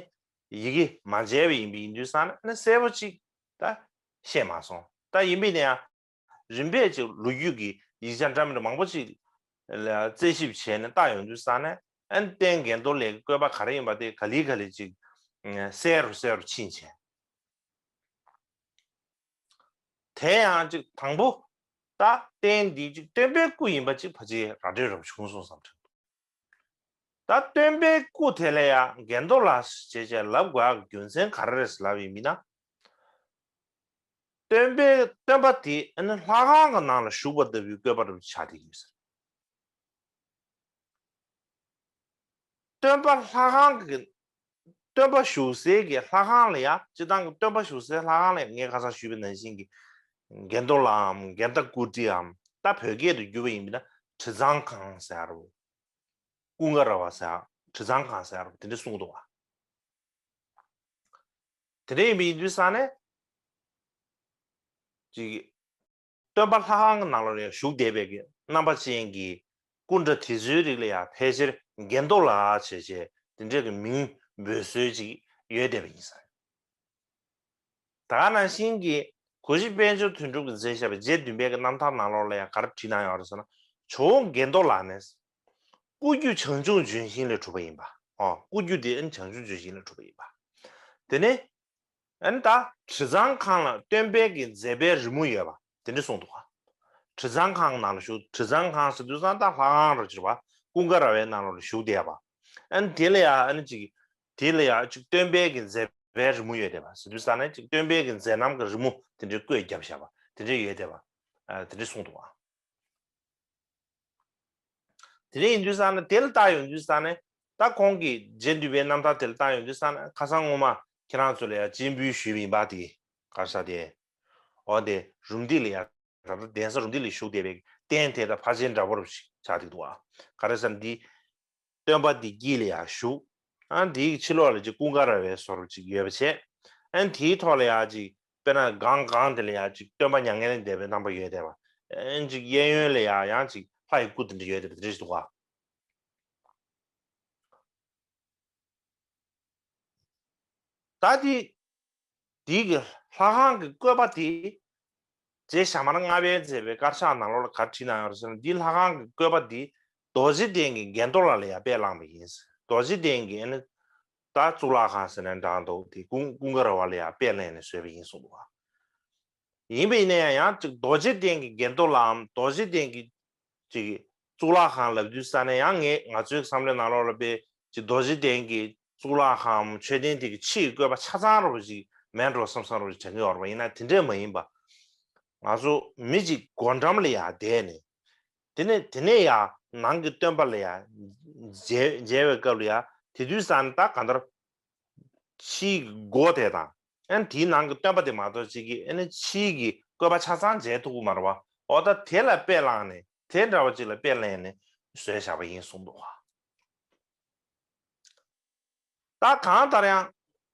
ཡི་གེ་མ་མཇལ་བ་ཡིན་པ་ཡིན་དུས་ས་ནས་ཨ་ནི་གསལ་པོ་ཅིག་ད་ཤེས་མ་སོང་། ད་ཡིན་པས་ན་ཡང་རིམ་པས་ཅིག་ལོ་རྒྱུས་ཀྱི་ཡིག་ཆ་འདྲ་མི་འདྲ་མང་པོ་ཅིག་ལ་རྩད་ཞིབ་བྱས་ནས་བལྟ་ཡོང་དུས་ས་ནས་ཨ་ནི་རྟེན་གྱེན་ལྡོག་ལ་བཀོད་པ་ག་རེ་ཡིན་པ་དེ་ག་ལེ་ག་ལེ་ཅིག་གསལ་རུ་གསལ་རུ་ཕྱིན་བྱས། དེ་ཡང་ཅིག་དང་པོ་ད་རྟེན་འདི་ཅིག་སྟོན་པའི་སྐུ་ཡིན་པ་ཅིག་ཕལ་ཆེར་ར་སྤྲོད་རབ་བྱུང་སོང་བསམ་དྲན་འདུག་ད་སྟོན་པའི་སྐུ་དེ་ལ་ཡང་གྱེན་ལྡོག་ལ་ཞེས་བྱས་ལབ་དགོས་ཡག་གི་རྒྱུ་མཚན་ག་རེ་རེད་ལབ་ཡིན་མིན་ན། སྟོན་པའི་སྟོན་པ་དེ་ཨ་ནི་ལྷ་ཁང་གི་ནང་ལ་བཞུགས་པ་ལྟ་བུའི་བཀོད་པ་རུ་ཆགས་བསྡད་ཡོད་ཟེར། སྟོན་པ་ལྷ་ཁང་གི་སྟོན་པ་བཞུགས་སའི་གི་ལྷ་ཁང་ལ་ཡང་སྤྱིར་བཏང་གི་སྟོན་པ་བཞུགས་སའི་ལྷ་ཁང་ལ་ཡང་ངས་ཁ་སང་ཞུས་པ་ནང་བཞིན་གྱི་གྱེན་ལྡོག་ལའམ་གྱེན་ལྟ་སྐུ་བྲིའམ་ད་བོད་སྐད་དུ་བསྒྱུར་བ་ཡིན་ན་དྲི་གཙང་ཁང་ཟེར་རོ། ཀུན་དགའ་ར་བ་ཟེར་དྲི་གཙང་ཁང་ཟེར་རོ་དེ་འདྲ་གསུངས་འདུག་བ། དེ་འདྲ་ཡིན་པའི་ཡིན་དུས་ས་ནས་ཅིག་སྟོན་པ་ལྷ་ཁང་གི་ནང་ལོགས་ལ་ཡང་བཞུགས་བསྡད་པའི་གི་རྣམ་པ་ཅན་གྱི་སྐུ་འདྲ་དེ་ཚོའི་རིགས་ལ་ཡང་ཕལ་ཆེར་གྱེན་ལྡོག་ལ་བྱས་བྱས་དེ་འདྲའི་གི་མིང་འབོད་སྲོལ་ཅིག་ཡོད་བསྡད་པ་ཡིན་ས་རེད། ད་ག་ནང་བཞིན་གྱི་གོ་ཤྲི་དཔལ་འབྱོར་དོན་གྲུབ་ཀྱིས་མཛད་བཞག་པའི་རྗེ་བདུན་པའི་གི་རྣམ་ཐར་ནང་ལོགས་ལ་ཡང་ག་རེ་བྲིས་གནང་ཡོད་རེད་ཟེར་ན། ཇོ་བོ་གྱེན་ལྡོག་ལ་ནི། སྐུ་རྒྱུད་བྱང་ཆུབ་ལྗོན་ཤིང་ལས་གྲུབ་པ་ཡིན་པ། ཨོ། སྐུ་རྒྱུད་དེ་ཨ་ནི་བྱང་ཆུབ་ལྗོན་ཤིང་ལས་གྲུབ་པ་ཡིན་པ། དེ་ནས། ཨ་ནི་ད་དྲི་གཙང་ཁང་ལ་སྟོན་པའི་གི་མཛད་པའི་རི་མོ་ཡོད་པ་དེ་འདྲ་གསུངས་འདུག་ག་དྲི་གཙང་ཁང་ནང་ལ་བཞུགས། དྲི་གཙང་ཁང་ཟེར་དུས་ཙང་ད་ལྷ་ཁང་རུ་གྱུར་པ་ཀུན་དགའ་ར་བའི་ནང་ལོགས་ལ་བཞུགས་བསྡད་པ། ཨ་ནི་དེ་ལ་ཡང་ཨ་ནི་ཅིག་དེ་ལ་ཡང་ཅིག་སྟོན་པའི་གི་མཛད་པའི་རི་མོ་ཡོད་བསྡད་པ་ཟེར་དུས་ཙང་ནས་ཅིག་སྟོན་པའི་གི་མཛད་རྣམ་གི་རི་མོ་དེ་འདྲའི་བཀོད་བརྒྱབ་བཞག་པ་དེ་འདྲ་ཡོད་བསྡད་པ། ཨ། དེ་འདྲ་གསུངས་འདུག་ག་དེ་འདྲ་ཡིན་དུས་ཙང་ནས་དེ་ལ་བལྟ་ཡོང་དུས་ཙང་ནས་ད་ཁོང་གིས་རྗེ་བདུན་པའི་རྣམ་ཐར་དེ་ལ་བལྟ་ཡོང་དུས་ཙང་ནས་ཁ་སང་སྔོན་མ་ཁྱེད་རང་ཚོ་ལ་ཡང་སྤྱན་འབུལ་ཞུས་པ་ཡིན་པ་དེ་ག་རེ་ཟེར་དེ། འོ་དེ་རུམ་བཏེགས་ལ་ཡང་ད་ལྟ་གདན་ས་རུམ་བཏེགས་ལ་བཞུགས་བསྡད་པའི་རྟེན་དེ་དང་ཕལ་ཆེར་འདྲ་པོ་རུ་ཞིག་ཆགས་བསྡད་འདུག་ག་ག་རེ་ཟེར་ན་འདི། སྟོན་པ་འདི་དཀྱིལ་ལ་ཡང་བཞུགས། ཨ་འདིའི་ཕྱི་ལོགས་ལ་ཅིག་ཀུན་དགའ་ར་བའི་བཟོ་འདྲ་ཅིག་ཡོད་པ་བྱས། ཨ་དེའི་ཐོག་ལ་ཡང་ཅིག་དཔེར་ན་སྒང་སྒང་དེ་ལ་ཡང་ཅིག་སྟོན་པ་མྱ་ངན་ལས་འདས་པའི་རྣམ་པ་ཡོད་བསྡད་པ། ཨ་ཅིག་གཡས་གཡོན་ལ་ཡང་ཡང་ཅིག་ལྷ་ཡི་སྐུ་དེ་འདྲ་ཡོད་བསྡད་པ་དེ་འདྲ་ཞིག་འདུག་ག་ད་དེ། དེའི་གི་ལྷ་ཁང་གི་བཀོད་པ་དེ་ རྗེ་ཞྭ་དམར་ལྔ་པས་མཛད་པའི་དཀར་ཆག་ནང་ལོགས་ལ་ག་རེ་བྲིས་གནང་ཡོད་རེད་ཟེར་ན། འདི་ལྷ་ཁང་གི་བཀོད་པ་འདི་རྡོ་རྗེ་གདན་གྱི་གྱེན་ལྡོག་ལ་ལ་ཡ་དཔེ་བླངས་པ་ཡིན། རྡོ་རྗེ་གདན་གྱི་ཨ་ནི་ད་གཙུག་ལག་ཁང་ཟེར་ནས་འདྲ་འདུག་དེ་ཀུན་ཀུན་དགའ་ར་བ་ལ་ཡ་དཔེ་ལེན་ནས་བཟོས་པ་ཡིན་གསུངས་འདུག་བ། ཡིན་པ་ཡིན་ན་ཡང་ཡང་ཅིག་རྡོ་རྗེ་གདན་གྱི་གྱེན་ལྡོག་ལའམ་རྡོ་རྗེ་གདན་གྱི་ཅིག་གཙུག་ལག་ཁང་ལབ་དུས་ཙ་ནས་ཡང་ངས་ང་ཚོའི་བསམ་བློའི་ནང་ལོགས་ལ་དཔེ་ཅིག་རྡོ་རྗེ་གདན་གྱི་གཙུག་ལག་ཁང་མཆོད་རྟེན་དེ་གི་ཕྱིའི་བཀོད་པ་ཆ་ཚང་རུ་ཅིག་མེད་འགྲོ་བསམ་བསམ་རུ་ཅིག་དྲན་གྱི་ཡོད་རེད་པ། ཡིན་ན་དེ་འདྲས་མ་ཡིན་པ། ང་ཚོ་མི་གཅིག་སྒོ་འགྲམ་ལ་ཡ་བསྡད་ནས། དེ་ནས་དེ་ནས་ཡ་ནང་གི་སྟོན་པ་ལ་ཡ་མཇལ་མཇལ་བའི་སྐབས་ལ་ཡ་དེ་དུས་ཙ་ནས་ད་གང་ལྟར་ཕྱིའི་སྒོ་དེ་དང་། ཨ་ནི་དེའི་ནང་གི་སྟོན་པ་དེ་མ་གཏོགས་ཅིག་གིས་ཨ་ནི་ཕྱིའི་གི་བཀོད་པ་ཆ་ཚང་མཇལ་ཐུབ་ཀྱི་མ་རེད་བ། འོ་ད་དེ་ལ་དཔེ་བླངས་ནས་དེ་འདྲ་བ་ཅིག་ལ་དཔེ་ལེན་ནས་བཟོས་བཞག་པ་ཡིན་གསུངས་འདུག་བ། ད་གང་ལྟར་ཡང་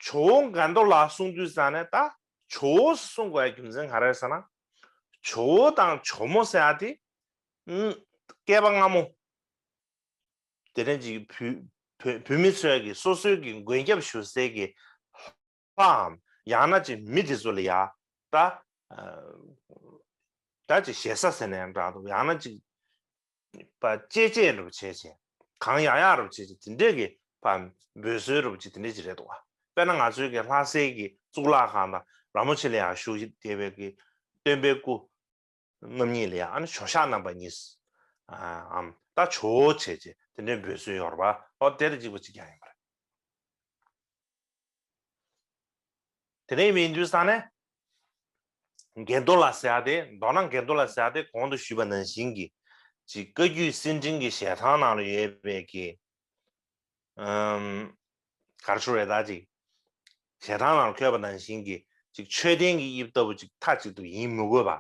ཇོ་བོ་གྱེན་ལྡོག་ལ་གསུང་དུས་ཙ་ནས་ད་ཇོ་བོ་གསུང་དགོས་ཡ་རྒྱུ་མཚན་ག་རེ་ཟེར་ན། ཇོ་བོ་དང་ཇོ་མོ་ཟེར་ཡ་དེ་ཨུམ་བསྐལ་པ་སྔ་མོ་དེ་རིང་གི་བོད་བོད་བོད་མི་ཚོས་ཀྱི་སོ་སོའི་གི་མགོན་སྐྱབས་ཞུ་སའི་གི་ལྷའམ་ཡང་ན་ཅིག་མི་དེ་ཚོ་ལ་ཡ་ད་ད་ཅིག་ཞེ་ས་ཟེར་ནའང་འདྲ་འདུག་ཡང་ན་ཅིག་པ་གཅེས་གཅེས་རུ་བྱས་བྱས། གང་ཡག་ཡག་རུ་བྱས་བྱས་དེ་འདྲས་ཀྱི་པ་འབོད་སྲོལ་རུ་བྱས་དེ་འདྲས་ཅིག་རེད་འདུག་བ། དཔེར་ན་ང་ཚོའི་གི་ལྷ་སའི་གི་གཙུག་ལག་ཁང་དང་ར་མོ་ཆེ་ལ་ཡང་བཞུགས་བསྡད་པའི་གི་སྟོན་པའི་སྐུ་རྣམ་གཉིས་ལ་ཡང་ཨ་ནི་ཇོ་ཤཱཀ་རྣམ་པ་གཉིས་ཨམ་ད་ཇོ་བོ་བྱས་བྱས་དེ་འདྲས་འབོད་སྲོལ་ཡོད་རེད་བ། ཨོ་དེ་ལ་གཅིག་པ་གཅིག་རྐྱང་ཡིན་པ་རེད། དེ་ནས་མིན་དུས་ས་ནས་གྱེན་ལྡོག་ལ་ཟེར་ཡ་དེ་མདོར་ན་གྱེན་ལྡོག་ལ་ཟེར་ཡ་དེ་གོང་དུ་ཞུས་པ་ནང་བཞིན་གྱི་ཅིག་བཀའ་བརྒྱུད་གསེར་ཕྲེང་གི་ཞལ་ཐང་ནང་ལ་ཡོད་པའི་གི་ཨམ་གར་ཆུ་རེ་ད་ཅིག་ཞལ་ཐང་ནང་ལ་འཁོད་པ་ནང་བཞིན་གྱི་ཅིག་མཆོད་རྟེན་གྱི་དབྱིབས་ལྟ་བུ་ཅིག་མཐའ་གཅིག་ཏུ་ཡིན་མི་དགོས་པ།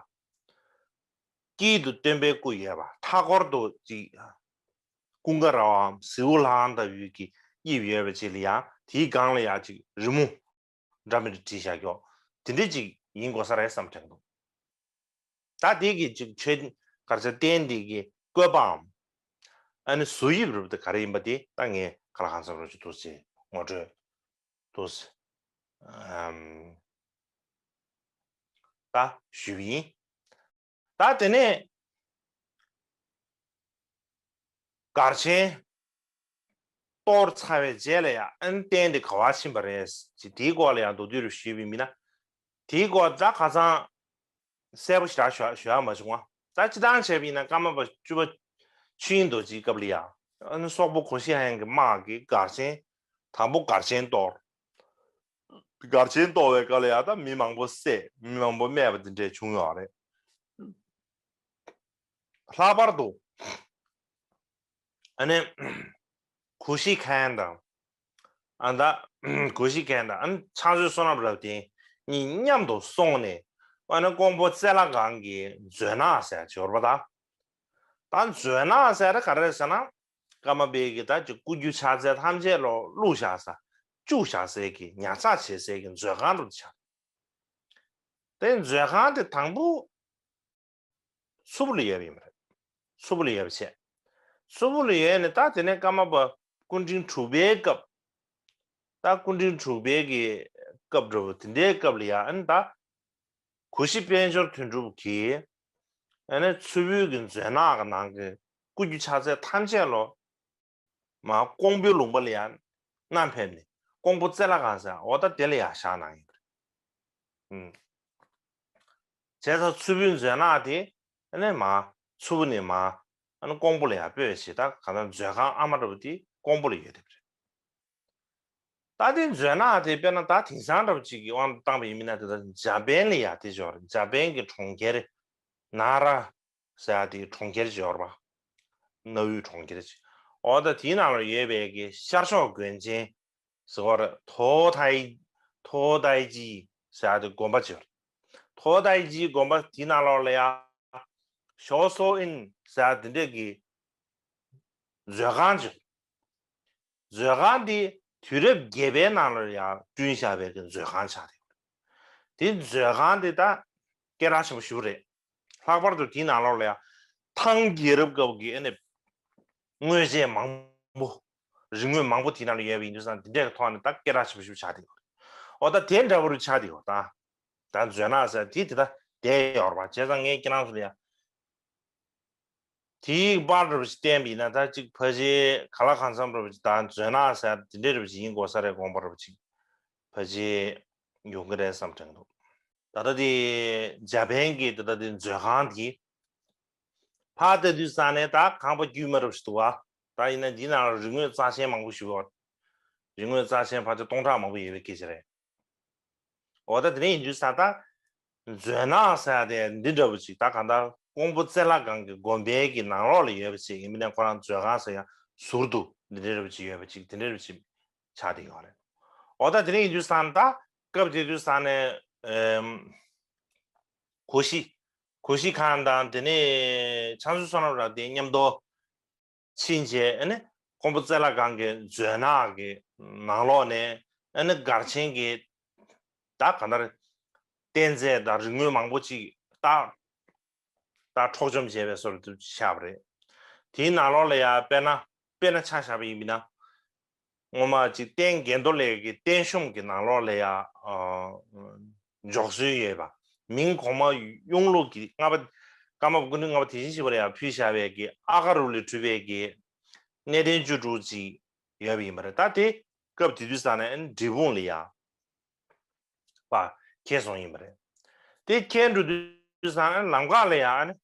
དཀྱིལ་དུ་སྟོན་པའི་སྐུ་ཡོད་པ། མཐའ་སྐོར་དུ་ཅིག་ཀུན་དགའ་ར་བའམ་ཟེའུ་ལྷའམ་ལྟ་བུའི་གི་དབྱིབས་ཡོད་པ་ཅིག་ལ་ཡང་དེའི་སྒང་ལ་ཡང་ཅིག་རི་མོ་འདྲ་མི་འདྲ་བྲིས་བཞག་ཀྱོག་དེ་འདྲ་ཅིག་ཡིན་དགོས་ས་རེད་བསམ་དྲན་འདུག་ད་དེ་གི་ཅིག་ཆོས་གར་ཆ་རྟེན་འདི་གི་བཀོད་པའམ་ཨ་ནི་བཟོ་དབྱིབས་རུ་དེ་ག་རེ་ཡིན་པ་དེ་ད་ངས་ག་ལ་གང་འཚམ་རོ་ཅིག་འདུག་ཅེས་ངོ་སྤྲོད་འདུག་ཨམ་ད་ཞུས་པ་ཡིན། ད་དེ་ནས་གར་ཆེན་གཏོར་ཚར་བའི་རྗེས་ལ་ཡང་ཨ་ནི་རྟེན་དེ་ག་བ་ཕྱིན་པ་རེད་ཅེས་དེའི་སྐོར་ལ་ཡང་མདོར་བསྡུས་རུ་ཞུས་པ་ཡིན་ན། དེའི་སྐོར་ད་ཁ་སང་གསལ་པོ་ཞེ་དྲག་ཞུ་ཞུ་ཡ་མ་བྱུང་བ། ད་སྤྱི་བཏང་བྱས་པ་ཡིན་ན་ཀརྨ་པ་བཅུ་པ་ཆོས་དབྱིངས་རྡོ་རྗེའི་སྐབས་ལ་ཡང་ཨ་ནི་སོག་པོ་གོ་ཤྲི་ཡ་ཡན་གྱི་དམག་གིས་གར་ཆེན་དང་པོ་གར་ཆེན་གཏོར། གར་ཆེན་གཏོར་བའི་སྐབས་ལ་ཡང་ད་མི་མང་པོ་བསད། མི་མང་པོ་རྨས་པ་དེ་འདྲས་བྱུང་ཡོད་རེད། ལྷག་པར་དུ་ཨ་ནི་གུ་ཤྲི་ཁན་དང་ཨ་ད་གུ་ཤྲི་ཁན་དང་ཨ་ནི་ཕྱག་མཛོད་བསོད་ནམས་རབ་བརྟན་གཉིས་མཉམ་དུ་སོང་ནས་ཨ་ནི་ཀོང་པོ་ཙེ་ལ་སྒང་གི་མཛོད་ནག་ཟེར་ཡ་ཅིག་ཡོད་རེད་པ། ད་ད་མཛོད་ནག་ཟེར་ཡ་དེ་ག་རེ་རེད་ཟེར་ན། ཀརྨ་པའི་གི་ད་ཅིག་སྐུ་རྒྱུ་ཕྱག་རྫས་ཐམས་ཅད་ལོ་བླུགས་བཞག་ས་བཅུག་བཞག་སའི་གི་ཉར་ཚགས་བྱེད་སའི་གི་མཛོད་ཁང་རུ་ཆགས། དེ་མཛོད་ཁང་དེ་དང་པོ་མཚུར་ཕུ་ལ་ཡོད་པ་ཡིན་པ་རེད། མཚུར་ཕུ་ལ་ཡོད་པ་བྱས། མཚུར་ཕུ་ལ་ཡོད་ནས་ད་དེ་ནས་ཀརྨ་པ་སྐུ་ཕྲེང་དྲུག་པའི་སྐབས། ད་སྐུ་ཕྲེང་དྲུག་པའི་གི་སྐབས་འགྲོ་བ་དེ་འདྲའི་སྐབས་ལ་ཡང་ཨ་ནི་ད་གུ་ཤྲི་དཔལ་འབྱོར་དོན་གྲུབ་ཀྱིས་ཨ་ནི་མཚུར་ཕུའི་གི་མཛོད་ནག་གི་ནང་གི་སྐུ་རྒྱུ་ཕྱག་རྫས་ཐམས་ཅད་ལོ། མར་ཀོང་པོའི་ལུང་པ་ལ་ཡང་བསྣམས་ཕེབས་ནས་ཀོང་པོ་ཙེ་ལ་སྒང་ཟེར་འོ་ད་དེ་ལ་ཡང་བཞག་གནང་ཡོད་པ་རེད། ཨུམ། བྱས་ཙང་མཚུར་ཕུའི་མཛོད་ནག་དེ་ཨ་ནི་མར་མཚུར་ཕུ་ནས་མར་ཨ་ནི་ཀོང་པོ་ལ་ཡང་སྤོས་བྱས། ད་གང་ལྟར་མཛོད་ཁང་ཨ་མ་འདྲ་བོ་དེ་ཀོང་པོ་ལ་ཡོད་བསྡད་པ་རེད། ད་དེ་མཛོད་ནག་དེ་དཔེར་ན་ད་དེང་སང་འདྲ་བོ་ཅིག་གི་དབང་དུ་བཏང་པ་ཡིན་མིན་ན་དེ་ད་འཇར་པན་ལ་ཡང་དེ་འབྱོར། འཇར་པན་གྱི་གྲོང་ཁྱེར་ན་ར་ཟེར་ཡ་དེའི་གྲོང་ཁྱེར་ཅིག་ཡོད་རེད་པ། གནའ་བོའི་གྲོང་ཁྱེར་ཅིག་འོ་ད་དེའི་ནང་ལ་ཡོད་པའི་གི་ཤར་ཕྱོགས་དགོན་ཆེན་ཟེར་བ་རེད། ཐོ་ཐའི་ཐོ་ཐའི་ཅི་ཟེར་ཡ་དེ་དགོན་པ་ཅིག་ཡོད་རེད། ཐོ་ཐའི་ཅིའི་དགོན་པ་དེའི་ནང་ལོགས་ལ་ཡ་ཞའོ་སོ་ཨིན་ཟེར་ཡ་དེ་འདྲས་གི་མཛོད་ཁང་ཅིག་མཛོད་ཁང་འདི་དུས་རབས་བརྒྱད་པའི་ནང་ལ་ཡང་བསྐྲུན་བཞག་པའི་གི་མཛོད་ཁང་ཆགས་ཡོད། དེ་མཛོད་ཁང་འདི་ད་སྐད་གྲགས་ཆེན་པོ་ཞེ་པོ་རེད། ལྷག་པར་དུ་དེའི་ནང་ལོགས་ལ་ཡང་ཐང་རྒྱལ་རབས་སྐབས་ཀྱི་ཨ་ནི་དངོས་ཆས་མང་པོ་རིག་དངོས་མང་པོ་དེའི་ནང་ལ་ཡོད་པ་ཡིན་དུས་ཙང་དེ་འདྲའི་ཐོག་ནས་ད་སྐད་གྲགས་ཆེན་པོ་ཞེ་པོ་ཆགས་བསྡད་ཡོད་རེད། འོ་ད་དེ་འདྲ་བོ་རུ་ཆགས་བསྡད་ཡོད་ད། ད་མཛོད་ནག་ཟེར་དེ་དེ་ད་ བསྡད་ཡོད་རེད་པ། བྱས་ཙང་ངས་ཁྱེད་རང་ཚོ་ལ་ཡ་དེའི་པར་འདྲ་པོ་ཞིག་བསྟན་པ་ཡིན་ན། ད་ཅིག་ཕལ་ཆེར་ག་ལ་གང་འཚམ་འདྲ་པོ་ཞིག་ད་མཛོད་ནག་ཟེར་དེ་འདྲ་འདྲ་པོ་ཞིག་ཡིན་དགོས་ས་རེད། དགོངས་པ་འདྲ་པོ་ཞིག་ཕལ་ཆེར་ཡོང་གི་རེད་བསམ་དྲན་འདུག། ད་ལྟ་དེ་འཇར་པན་གྱི་ད་ལྟ་དེ་མཛོད་ཁང་དེ་ཕར་ལྟ་དུས་ཙང་ནས་ད་ཁང་པ་དཀྱུས་མ་འདྲ་པོ་ཞིག་འདུག་པ། ད་ཡིན་ན་འདི་ནང་ལ་རིག་དངོས་རྩ་ཆེན་མང་པོ་ཞིག་ཡོད། རིག་དངོས་རྩ་ཆེན་ཕལ་ཆེར་སྟོང་ཕྲག་མང་པོ་ཡོད་པའི་སྐད་ཆ་རེད། འོ་ད་དེ་འདྲ་ཡིན་དུས་ཙང་ད་མཛོད་ནག་ཟེར་ཡ་དེ་འདི་འདྲ་པོ་ཅིག། ད་གང་ལྟར་ཀོང་པོ་རྩེ་ལྷ་སྒང་གི་དགོན་པའི་གི་ནང་ལོགས་ལ་ཡོད་པ་ཅིག་ཡིན་པ་ནས་ཁོ་རང་མཛོད་ཁང་ཟེར་ཡ་ཟུར་དུ་འདི་འདྲ་པོ་ཅིག་ཡོད་པ་ཅིག། དེ་འདྲ་པོ་ཅིག་ཆགས་བསྡད་ཡོད་རེད། འོ་ད་དེ་འདྲ་ཡིན་དུས་ཙང་ད་སྐབས་དེ་དུས་ཙང་ནས་ཨེམ། གོ་ཤྲི། གོ་ཤྲི་ཁཱན་དང་དེ་ནས་ཕྱག་མཛོད་བསོད་ནམས་རབ་བརྟན་མཉམ་དུ་ཕྱིན་བྱས། ཨ་ནི་ཀོང་པོ་རྩེ་ལྷ་སྒང་གི་མཛོད་ནག་གི་ནང་ལོགས་ནས་ཨ་ནི་སྒར་ཆེན་གྱི་ད་ག་འདྲ་རྟེན་རྫས་དང་རིག་དངོས་མང་པོ་ཅིག་ད་ད་འཕྲོག་བཅོམ་བྱས་པའི་བཟོ་འདྲ་ཆགས་པ་རེད། དེའི་ནང་ལོགས་ལ་ཡ་དཔེར་ན་དཔེར་ན་ཆ་བཞག་པ་ཡིན་ན། སྔོན་མ་ཅིག་རྟེན་དགེ་འདུལ་ལས་ཀྱི་རྟེན་གཞོང་གི་ནང་ལོགས་ལ་ཡ་ཨ་འཇོག་སྲོལ་ཡོད་པ། མིང་གོང་མ་གཡུང་ལུགས་ཀྱི་ལྔ་པ་ཀརྨ་པ་སྐུ་ཕྲེང་ལྔ་པ་དེ་བཞིན་གཤེགས་པ་ལ་ཡ་ཕུལ་བཞག་པའི་གི་ཨ་ག་རུ་ལས་གྲུབ་པའི་གི་གནས་བརྟན་བཅུ་དྲུག་ཅིག་ཡོད་པ་ཡིན་པ་རེད། ད་དེ་སྐབས་དེ་དུས་ཙང་ནས་འབྲས་སྤུངས་ལ་ཡ་པ་འཁྱེར་སོང་ཡིན་པ་རེད། དེ་འཁྱེར་འགྲོ་དུས་ཙང་ནས་ལམ་ཁ་ལ་ཡ་ཨ་ནི་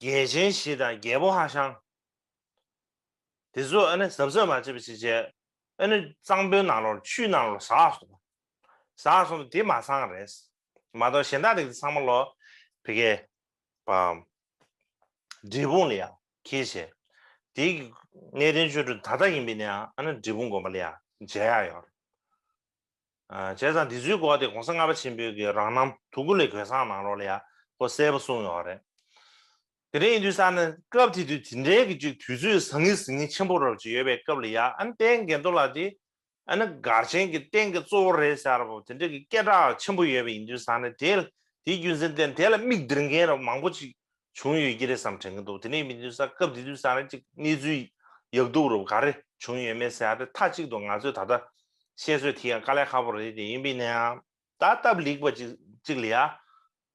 རྒྱལ་ཆེན་བཞི་དང་རྒྱལ་པོ་ཧ་ཤང་དེ་ཚོ་ཨ་ནི་གཟབ་གཟབ་མ་བྱས་པ་ཞིག་བྱས། ཨ་ནི་གཙང་པོའི་ནང་ལོགས་ཆུའི་ནང་ལོགས་ཟགས་སོང་། ཟགས་སོང་དུས་དེ་མ་ཚང་རེད། མ་གཏོགས་གཞན་དག་རིགས་ཚང་མ་ལོ་ཕ་གི་པ་འབྲས་སྤུངས་ལ་ཡ་འཁྱེར་བྱས། དེའི་གནས་བརྟན་བཅུ་དྲུག་ད་ལྟ་ཡིན་པ་ཡིན་ན་ཡང་ཨ་ནི་འབྲས་སྤུངས་དགོན་པ་ལ་ཡ་མཇལ་ཡག་ཡོད་རེད། ཨ། བྱས་ཙང་འདི་ཚོའི་སྐོར་དེ་༸གོང་ས་ལྔ་པ་ཆེན་པོའི་གི་རང་རྣམ་དུ་ཀུ་ལེ་གོས་བཟང་ནང་ལོགས་ལ་ཡ་ཁོ་གསལ་པོ་གསུངས་ཡོད་རེད། དེ་འདྲ་ཡིན་དུས་ཙང་ནས་སྐབས་དེ་དུས་དེ་འདྲའི་གི་ཅིག་དུས་ཚོད་བཟང་ངན་ཟིང་ངན་ཆེན་པོ་རབ་ཅིག་ཡོད་པའི་སྐབས་ལ་ཡ་ཨ་ནི་རྟེན་དགེ་འདུལ་ལ་དེ་ཨ་ནི་སྒར་ཆེན་གྱི་རྟེན་གྱི་གཙོ་བོ་རེད་ཟེར་བ་དེ་འདྲ་གི་སྐད་གྲགས་ཆེན་པོ་ཡོད་པ་ཡིན་དུས་ཙང་ནས་དེ་དེའི་རྒྱུ་མཚན་དེ་དེ་ལ་མིག་སྟེར་མཁན་རབ་མང་པོ་ཅིག་བྱུང་ཡོད་ཀྱི་རེད་བསམ་དྲན་གྱི་འདུག། དེ་ནས་མི་འདུག་ས་སྐབས་དེ་དུས་ཙང་ནས་ཅིག་གནས་ཚུལ་ཡག་སྡུག་རུ་ག་རེ་བྱུང་ཡོད་མེད་ཟེར་ཡ་དེ་མཐའ་གཅིག་ཏུ་ང་ཚོས་ད་ལྟ་བཤད་ཚོད་དེ་ཡང་དཀའ་ལས་ཁག་པོ་རེད། དེ་ཡིན་པས་ན་ཡང་ད་སྟབས་ལེགས་པ་ཅིག་ཅིག་ལ་ཡ་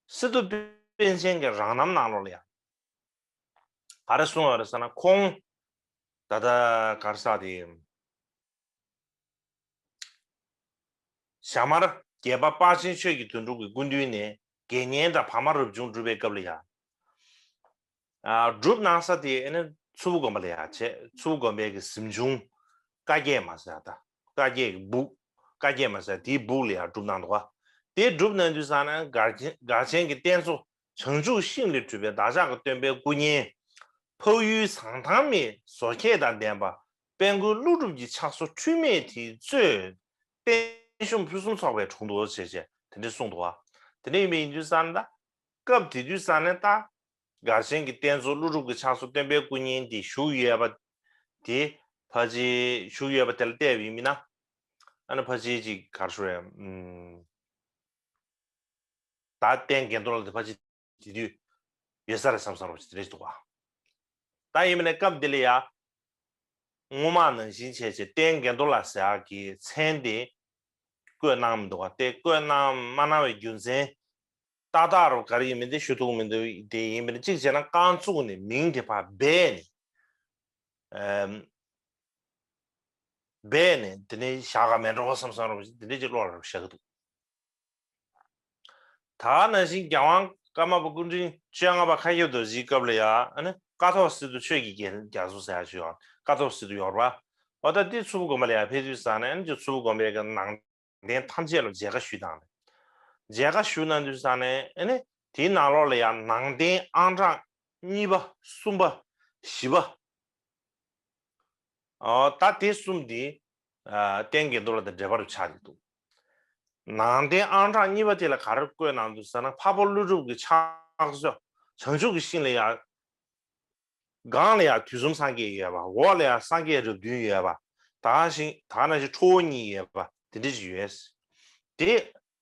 སི་ཏུ་པཎ་ཆེན་གྱི་རང་རྣམ་ནང་ལོགས་ལ་ཡ་ག་རེ་གསུངས་ཡོད་རེད་ཟེར་ན། ཁོང་ད་ལྟ་ག་རེ་ཟེར་དེ། ཞྭ་དམར་རྒྱལ་པོ་དཔལ་ཆེན་ཆོས་ཀྱི་དོན་གྲུབ་ཀྱི་སྐུ་མདུན་ནས་དགེ་བསྙེན་དང་བར་མ་རབ་བྱུང་བསྒྲུབས་པའི་སྐབས་ལ་ཡ། ཨ། སྒྲུབ་གནང་ས་དེ་ཨ་ནི་མཚུར་ཕུ་དགོན་པ་ལ་ཡ་བྱས། མཚུར་ཕུ་དགོན་པའི་གི་གཟིམ་ཆུང་བཀའ་བརྒྱད་མ་ཟེར་ད། བཀའ་བརྒྱད་ཀྱི་སྦུག་བཀའ་བརྒྱད་མ་ཟེར་དེའི་སྦུག་ལ་ཡ་སྒྲུབ་གནང་འདུག་ག། དེ་སྒྲུབ་གནང་དུས་ཙང་ནས་སྒར་ཆེན་སྒར་ཆེན་གྱི་རྟེན་གཙོ་བྱང་ཆུབ་ཤིང་ལས་གྲུབ་པའི་བདག་ཅག་གི་སྟོན་པའི་སྐུ་བརྙན། འཕགས་ཡུལ་ཟང་ཐང་མའི་བཟོ་ཁྱད་དང་ལྡན་པ་དཔལ་མགོན་ཀླུ་སྒྲུབ་ཀྱི་ཕྱག་བཟོ་འཁྲུལ་མེད་དེ་གཙོས་རྟེན་གཞོང་ཕུན་སུམ་ཚོགས་པའི་དྲུང་དུ་བྱས་བྱས་དེ་འདྲ་གསུངས་འདུག་ག། དེ་འདྲ་ཡིན་པ་ཡིན་དུས་ཙང་ད་སྐབས་དེ་དུས་ཙང་ནས་ད་སྒར་ཆེན་གྱི་རྟེན་གཙོ་ཀླུ་སྒྲུབ་ཀྱི་ཕྱག་བཟོ་སྟོན་པའི་སྐུ་བརྙན་དེ་བཞུགས་ཡོད་པ་དེ་ཕལ་ཆེར་བཞུགས་ཡོད་པ་དེ་ལ་བལྟས་པ་ཡིན་ན་ཨ་ནི་ཕལ་ཆེར་ཅིག་ག་རེ་ཞུ་དགོས་རེད། ཨུམ། ད་རྟེན་དགེ་འདུལ་ལ་དེ་ཕལ་ཆེར་དེ་དུས་ཡོད་ས་རེད་བསམ་བསམ་རོགས་ཞེས་དེ་རེད་འདུག་ག། ད་ཡིན་མིན་ནས་སྐབས་འདི་ལ་ཡ་སྔོན་མ་ནང་བཞིན་བྱས་བྱས་རྟེན་དགེ་འདུལ་ལ་ཟེར་ཡག་གི་མཚན་དེ་བཀོད་གནང་མི་འདུག་ག། དེ་བཀོད་གནང་མ་གནང་བའི་རྒྱུ་མཚན་ཏག་ཏག་རུ་ག་རེ་ཡིན་མིན་དེ་ཞུ་ཐུབ་མི་འདུག། དེ་ཡིན་མིན་ནས་གཅིག་བྱས་ན་རྐང་བཙུགས་ནས་མིང་དེ་ཕར་སྦས་ནས། ཨམ། སྦས་ནས་དེ་ནས་བཞག་ག་མེད་འགྲོ་བསམ་བསམ་རོགས་ཞེས་དེ་འདྲས་ཅིག་བློ་ལ་བཞག་གི་འདུག། ད་ནང་བཞིན་རྒྱལ་དབང་ཀརྨ་པ་སྐུ་ཕྲེང་བཅོ་ལྔ་པ་མཁའ་ཁྱབ་རྡོ་རྗེའི་སྐབས་ལ་ཡ་ཨ་ནི་ཀཿཐོག་སི་ཏུ་ཆོས་ཀྱི་རྒྱལ་རྒྱ་མཚོ་ཟེར་ཡ་ཞིག་ཡོད། ཀཿཐོག་སི་ཏུ་ཡོད་རེད་པ། འོ་ད་དེ་མཚུར་ཕུ་དགོན་པ་ལ་ཡ་ཕེབས་དུས་ཙང་ནས་ཨ་ནི་མཚུར་ཕུ་དགོན་པའི་གི་ནང་རྟེན་ཐམས་ཅད་ལ་མཇལ་ཁ་ཞུས་བཏང་རེད། མཇལ་ཁ་ཞུས་གནང་དུས་ཙང་ནས་ཨ་ནི་དེའི་ནང་ལོགས་ལ་ཡ་ནང་རྟེན་ཨང་གྲངས་གཉིས་པ་གསུམ་པ་བཞི་པ། ཨོ་ད་དེ་གསུམ་འདི་ཨ་རྟེན་དགེ་འདུལ་ལ་དང་འབྲེལ་བ་རུ་ཆགས་ཀྱི་འདུག། ནང་རྟེན་ཨང་གྲངས་གཉིས་པ་དེ་ལ་ག་རེ་བཀོད་གནང་འདུག་ཟེར་ན། འཕགས་པ་ཀླུ་སྒྲུབ་ཀྱི་ཕྱག་བཟོ་བྱང་ཆུབ་ཀྱི་ཤིང་ལ་ཡ་སྒང་ལ་ཡ་དུས་གསུམ་སངས་རྒྱས་ཡོད་པ། འོག་ལ་ཡ་སངས་རྒྱས་རབས་བདུན་ཡོད་པ། ད་ག་ནང་བཞིན་ད་ག་ནང་བཞིན་ཁྲོ་བོ་གཉིས་ཡོད་པ་དེ་འདྲ་ཞིག་ཡོད། དེ་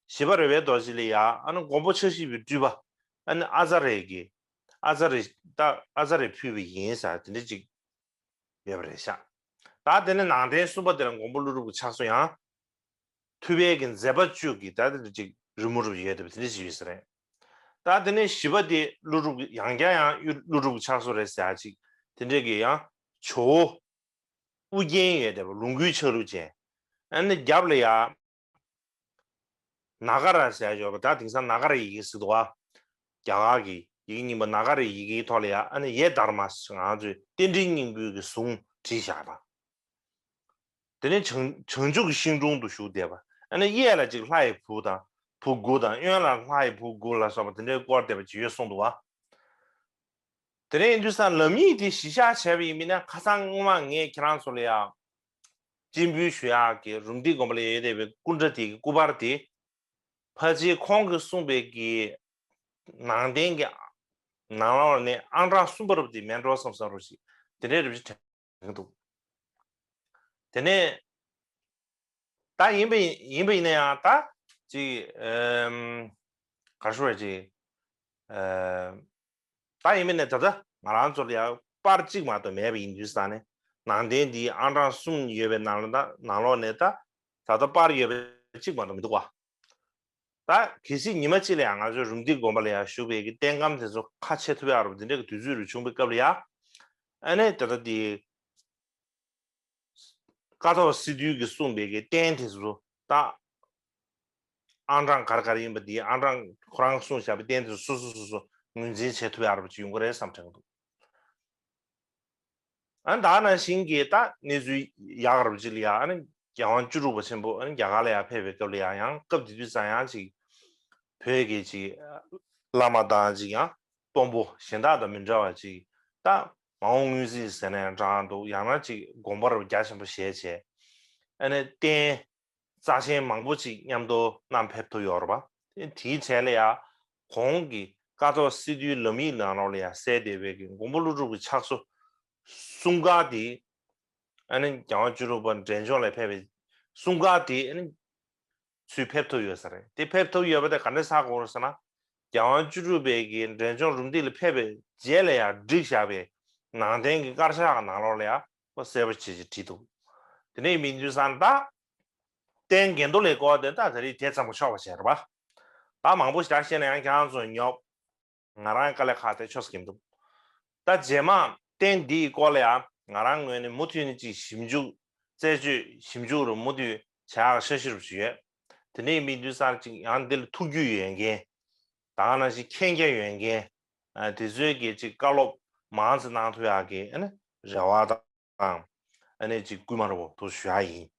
བཞི་པ་རོལ་པའི་རྡོ་རྗེ་ལ་ཡ་ཨ་ནི་མགོན་པོ་ཕྱག་བཞི་པའི་སྤྲུལ་པ་ཨ་ནི་ཨ་ཙ་རེ་གི་ཨ་ཙ་རེ་ད་ཨ་ཙ་རེ་ཕུལ་བ་ཡིན་ཟེར་དེ་འདྲ་ཅིག་ཡོད་པ་རེད་ཤག། ད་དེ་ནས་ནང་རྟེན་གསུམ་པ་དེ་ལ་མགོན་པོ་ཀླུ་སྒྲུབ་ཀྱི་ཕྱག་བཟོ་ཡང་ཐུབ་པའི་གི་མཛད་པ་བཅུ་གི་ད་དེ་ཅིག་རི་མོ་རུ་ཡོད་དེ་དེ་འདྲ་ཞིག་ཡོད་ས་རེད། ད་དེ་ནས་བཞི་པ་དེ་ཀླུ་སྒྲུབ་ཀྱི་ཡང་བསྐྱར་ཡང་ཀླུ་སྒྲུབ་ཀྱི་ཕྱག་སྲོལ་རེད་ཟེར་ཡ་ཅིག་དེ་འདྲས་ཀྱི་ཡང་ཇོ་བོ་ཨུ་རྒྱན་ཡོད་བསྡད་པ་ལོངས་སྐུའི་ཆ་ལུགས་ཅན། ཨ་ནི་རྒྱབ་ལ་ཡ་ན་ག་ར་ཟེར་ཡ་ཡོད་པ། ད་དེང་སང་ན་ག་ར་ཡི་གེ་ཟེར་འདུག་བ། རྒྱ་གར་གྱི་ཡི་གེ་རྙིང་པ་ན་ག་ར་ཡི་གེའི་ཐོག་ལ་ཡ་ཨ་ནི་ཡེ་དྷརྨ་ང་ཚོས་རྟེན་འབྲེལ་སྙིང་པོའི་གི་གཟུངས་བྲིས་བཞག་པ། དེ་ནས་བྱང་བྱང་ཆུབ་ཀྱི་ཤིང་དྲུང་དུ་བཞུགས་བསྡད་པ། ཨ་ནི་གཡས་ལ་ཅིག་ལྷ་ཡི་བུ་དང་བུ་དགུ་དང་། གཡོན་ལ་ལྷ་ཡི་བུ་དགུ་ལ་སོགས་པ་དེ་འདྲའི་བསྐོར་བསྡད་པ་ཅིག་ཡོད་གསུངས་འདུག་བ། དེ་ནས་ཡིན་དུས་ས་ལམ་ཡིག་དེ་གཞི་བཞག་བྱས་པ་ཡིན་མིན་ན། ཁ་སང་སྔོན་མ་ངས་ཁྱེད་རང་ཚོ་ལ་ཡ་སྤྱན་འབུལ་ཞུ་ཡག་གི་རུམ་བཏེག་དགོན་པ་ལ་ཡོད་བསྡད་པའི་སྐུ་འདྲ་དེ་གི་སྐུ་པར་དེ། ཕལ་ཆེར་ཁོང་གིས་གསུངས་པའི་གི་ནང་བསྟན་གྱི་ནང་ལོགས་ནས་ཨང་གྲངས་གསུམ་པ་རབ་དེ་མེད་འགྲོ་བསམ་བསམ་རོ་ཞིག་དེ་འདྲའི་རབ་ཅིག་དྲན་འདུག་དེ་ནས་ད་ཡིན་པ་ཡིན་པ་ཡིན་ན་ཡང་ད་ཅིག་ཨམ་ག་རེ་ཞུ་བ་ཅིག་ཨམ་ད་ཡིན་པ་ནས་ད་ལྟ་ང་རང་ཚོ་ལ་ཡང་པར་གཅིག་མ་གཏོགས་མེད་པ་ཡིན་དུས་ས་ནས། ནང་བསྟན་འདིའི་ཨང་གྲངས་གསུམ་ཡོད་པའི་ནང་ལ་ད་ནང་ལོགས་ནས་ད་ད་ལྟ་པར་ཡོད་པ་གཅིག་མ་གཏོགས་མི་འདུག་བ། ད་གལ་སྲིད་ཉི་མ་གཅིག་ལ་ཡང་ང་ཚོའི་རུམ་བཏེག་དགོན་པ་ལ་ཡང་བཞུགས་པའི་གི་རྟེན་སྒམ་དེ་ཚོ་ཁ་ཕྱེ་ཐུབ་ཡག་རུ་འདི་འདྲ་གི་དུས་ཚོད་རུ་བྱུང་བའི་སྐབས་ལ་ཡ། ཨ་ནི་ད་ལྟ་དེ་ཀཿཐོག་སི་ཏུ་གིས་གསུངས་པའི་གི་རྟེན་དེ་ཚོ་ད་ཨང་གྲངས་ག་རེ་ག་རེ་ཡིན་པ་དེ། ཨང་གྲངས་ཁོ་རང་གསུངས་བཞག་པའི་རྟེན་དེ་ཚོ་སོ་སོ་སོ་སོ་ངོས་འཛིན་བྱེད་ཐུབ་ཡག་རུ་ཅིག་ཡོང་གི་རེད་བསམ་དྲན་གི་འདུག་ཨ་ནི་ད་ནང་བཞིན་གྱི་ད་གནས་ཚུལ་ཡག་རབ་ཅིག་ལ་ཡ། ཨ་ནི་རྒྱལ་དབང་བཅུ་དྲུག་པ་ཆེན་པོ་ཨ་ནི་རྒྱ་གར་ལ་ཡ་ཕེབས་པའི་སྐབས་ལ་ཡ། ཡང་སྐབས་དེ་དུས་ཙང་ཡང་ཅིག་བོད་ཀྱི་ཅིག་བླ་མ་དང་ཅིག་ཡང་གཏོང་ཕོད་གཞན་དག་དང་མི་འདྲ་བ་ཅིག་ད་མ་འོངས་མངོན་གཟིགས་ཟེར་ན་ཡང་འདྲ་འདུག་ཡང་ན་ཅིག་དགོངས་པ་རབ་རྒྱ་ཆེན་པོ་བཞེས་བྱས། ཨ་ནི་རྟེན་རྩ་ཆེན་མང་པོ་ཅིག་མཉམ་དུ་བསྣམས་ཕེབས་ཐུབ་ཡོད་རེད་པ། དེའི་གྲས་ལ་ཡ་གོང་གི་ཀཿཐོག་སི་ཏུའི་ལམ་ཡིག་ནང་ལོགས་ལ་ཡ་གསལ་བསྡད་པའི་གི་མགོན་པོ་ཀླུ་སྒྲུབ་ཀྱི་ཕྱག་སྲོལ་གསུམ་ཀ་དེ། ཨ་ནི་རྒྱལ་དབང་བཅུ་དྲུག་པ་འབྲས་ལྗོངས་ལ་ཕེབས་པའི་གསུམ་ཀ་དེ་ཨ་ནི་ཚུར་ཕེབས་ཐུབ་ཡོད་ས་རེད། དེ་ཕེབས་ཐུབ་ཡོད་པ་དེ་ག་འདྲ་ཆགས་ཀྱི་ཡོད་རེད་ཟེར་ན། རྒྱལ་དབང་བཅུ་དྲུག་པའི་གི་འབྲས་ལྗོངས་རུམ་བཏེག་ལ་ཕེབས་པའི་རྗེས་ལ་ཡང་བསྒྲིགས་བཞག་པའི་ནང་བསྟན་གྱི་དཀར་ཆག་གི་ནང་ལོགས་ལ་ཡང་ཁོ་གསལ་པོ་བྱས་བྱས་བྲིས་འདུག་དེ་འདྲ་ཡིན་དུས་ཙང་ད་རྟེན་འགལ་འདུ་ལས་སྐོར་དེ་ད་ད་རེས་དེ་ཙམ་གྱིས་ཆོག་པ་བྱས་རེད་པ། ད་མང་པོ་ཞིག་བཤད་ན་ཡང་ཁྱེད་རང་ཚོ་ཉོབ། ང་རང་དཀའ་ལས་ཁག་དེ་ཆོག་ས་ཀྱི་མི་འདུག་ད་རྗེས་མ་རྟེན་འདིའི་སྐོར་ལ་ཡང་ང་རང་ངོས་ནས་མུ་མཐུད་ནས་ཅིག་ཞིབ་འཇུག་རྩད་གཅོད་ཞིབ་འཇུག་རུ་མུ་མཐུད་བྱ་ཡག་འཆར་གཞི་རུ་ཞིག་ཡོད། དེ་འདྲ་ཡིན་དུས་ཙང་ཅིག་ཡང་འདི་ལ་ཐུགས་རྒྱུས་ཡོད་མཁན། ད་ག་ནང་བཞིན་མཁྱེན་རྒྱ་ཡོད་མཁན། ཨ་དེ་ཚོས་ཀྱི་ཅིག་བཀའ་སློབ་མང་ཙམ་གནང་ཐུབ་ཡག་གི་ཨ་ནི་རེ་བ་དང་། ཨ་ནི་ཅིག་སྐུལ་མ་རུ་དུ་ཞུ་ཡག་ཡིན།